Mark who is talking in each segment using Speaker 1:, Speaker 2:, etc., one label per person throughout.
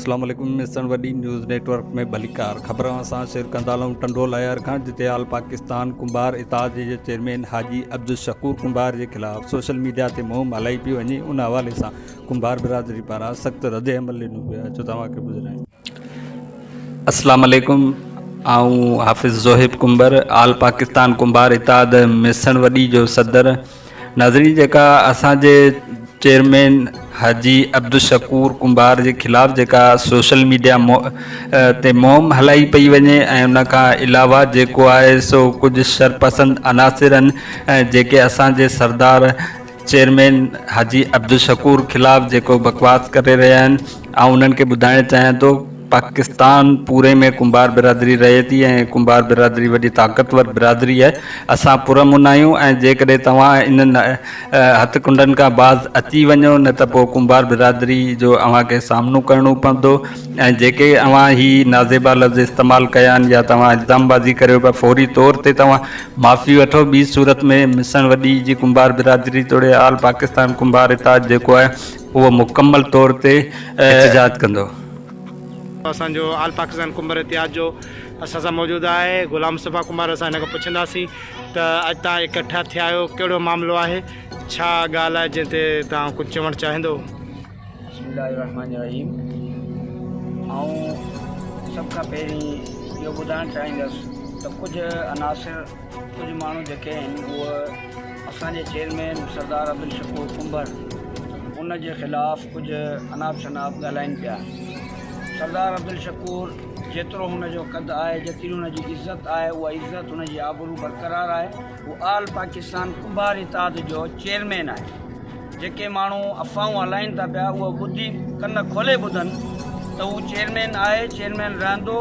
Speaker 1: اسلام عليڪم مسڻ وڏي نيوز نيٽ ورڪ ۾ ڀليڪار خبر اوهان سان شيئر ڪندا هلون ٽنڊو لايار کان جتي آل پاڪستان ڪنڀار اتحاد جي چيئرمين حاجي عبدالشڪور ڪنڀار جي خلاف سوشل ميڊيا تي مهم هلائي پئي وڃي ان حوالي سان ڪنڀار برادري پاران سخت رد عمل ڏنو ويو آهي اچو توهان کي ٻڌايون. اسلام عليڪم آئون حافظ زوهيب ڪنڀر آل پاڪستان ڪنڀار اتحاد مسڻ وڏي جو صدر ناظرين جيڪا اسان جي چيئرمين حاجي عبدالشڪور ڪنڀار جي خلاف جيڪا سوشل ميڊيا تي مهم هلائي پئي وڃي ۽ ان کان علاوه جيڪو آهي سو ڪجهه شرپسند عناصرن جيڪي اسان جي سردار چيئرمين حاجي عبدالشڪور خلاف جيڪو بڪواس ڪري رهيا آهن آئون انهن کي ٻڌائڻ چاهيان ٿو پاڪستان پوري ۾ ڪنڀار برادري رهي ٿي ۽ ڪنڀار برادري وڏي طاقتور برادري آهي اسان پرامن آهيون ۽ جيڪڏهن توهان انهن هٿ ڪنڊن کان باز اچي وڃو نه ته پوء ڪنڀار برادري جو اوهان کي سامنو ڪرڻو پوندو ۽ جيڪي اوهان هي نازيبا لفظ استعمال ڪيا آهن يا توهان الزام بازي ڪريو پيا فوري طور تي توهان معافي وٺو ٻي صورت ۾ مسڻ وڏي جي ڪنڀار برادري توڙي آل پاڪستان ڪنڀار اتحاد جيڪو آهي اهو مڪمل طور تي احتجاج ڪندو.
Speaker 2: اسان جو آل پاڪستان ڪنڀر اتحاد جو اسان سان موجود آهي غلام مصطفيٰ ڪنڀر اسان هن کان پڇنداسين ته اڄ تان اڪٺا ٿيا آهيو ڪهڙو معاملو آهي ڇا ڳالهه آهي جنهن تي تان ڪجهه چوڻ چاهيندو.
Speaker 3: بسم الله الرحمن الرحيم آئون سڀ کان پهرين اهو ٻڌائڻ چاهيندس ته ڪجهه عناصر ڪجهه ماڻهو جيڪي آهن اهي اسان جي چيئرمين سردار عبدالشڪور ڪنڀر ان جي خلاف ڪجهه اناپ شناپ ڳالهائين پيا. سردار عبدالشڪور جيترو هن جو قد آهي، جيتري هن جي عزت آهي، اها عزت هن جي آبرو برقرار آهي. هو آل پاڪستان ڪنڀار اتحاد جو چيئرمين آهي. جيڪي ماڻهو افواهون هلائين ٿا پيا اهي ٻڌي ڪن کولي ٻڌن ته هو چيئرمين آهي، چيئرمين رهندو.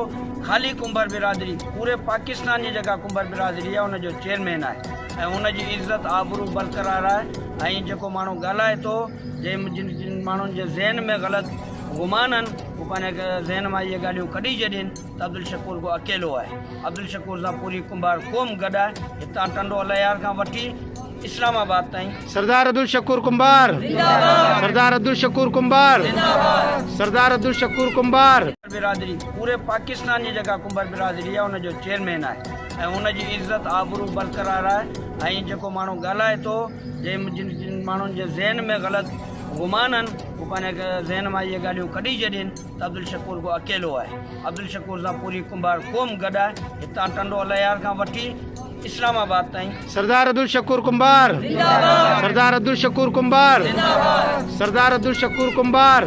Speaker 3: خالي ڪنڀر برادري پوري پاڪستان جي جيڪا ڪنڀر برادري آهي ان جو چيئرمين آهي ۽ هن جي عزت آبرو برقرار آهي ۽ جيڪو ماڻهو ڳالهائي ٿو جنهن جن جن ماڻهن جي ذهن ۾ غلط گمان آهن هو پنهنجي ذهن مان اهي ڳالهيون ڪڍي ڇڏين ته عبدالشڪور ڪو اڪيلو آهي عبدالشڪور سان پوري ڪنڀار قوم گڏ آهي هتان ٽنڊو الهيار کان وٺي اسلام آباد تائين.
Speaker 2: سردار عبدالشڪور ڪنڀار سردار عبدالشڪور ڪنڀار سردار عبدالشڪور ڪنڀار.
Speaker 3: برادري پوري پاڪستان جي جيڪا ڪنڀر برادري آهي ان جو چيئرمين آهي ۽ ان جي عزت آبرو برقرار آهي ۽ جيڪو ماڻهو ڳالهائي ٿو جنهن جن جن ماڻهن جي ذهن ۾ غلط گمان آهن هو پنهنجي ذهن مان اهي ڳالهيون ڪڍي ڇڏين ته عبدالشڪور ڪو اڪيلو آهي عبدالشڪور سان پوري ڪنڀار قوم گڏ آهي هتان ٽنڊو الهيار کان وٺي اسلام آباد تائين.
Speaker 2: سردار عبدالشڪور ڪنڀار سردار عبدالشڪور ڪنڀار سردار عبدالشڪور ڪنڀار.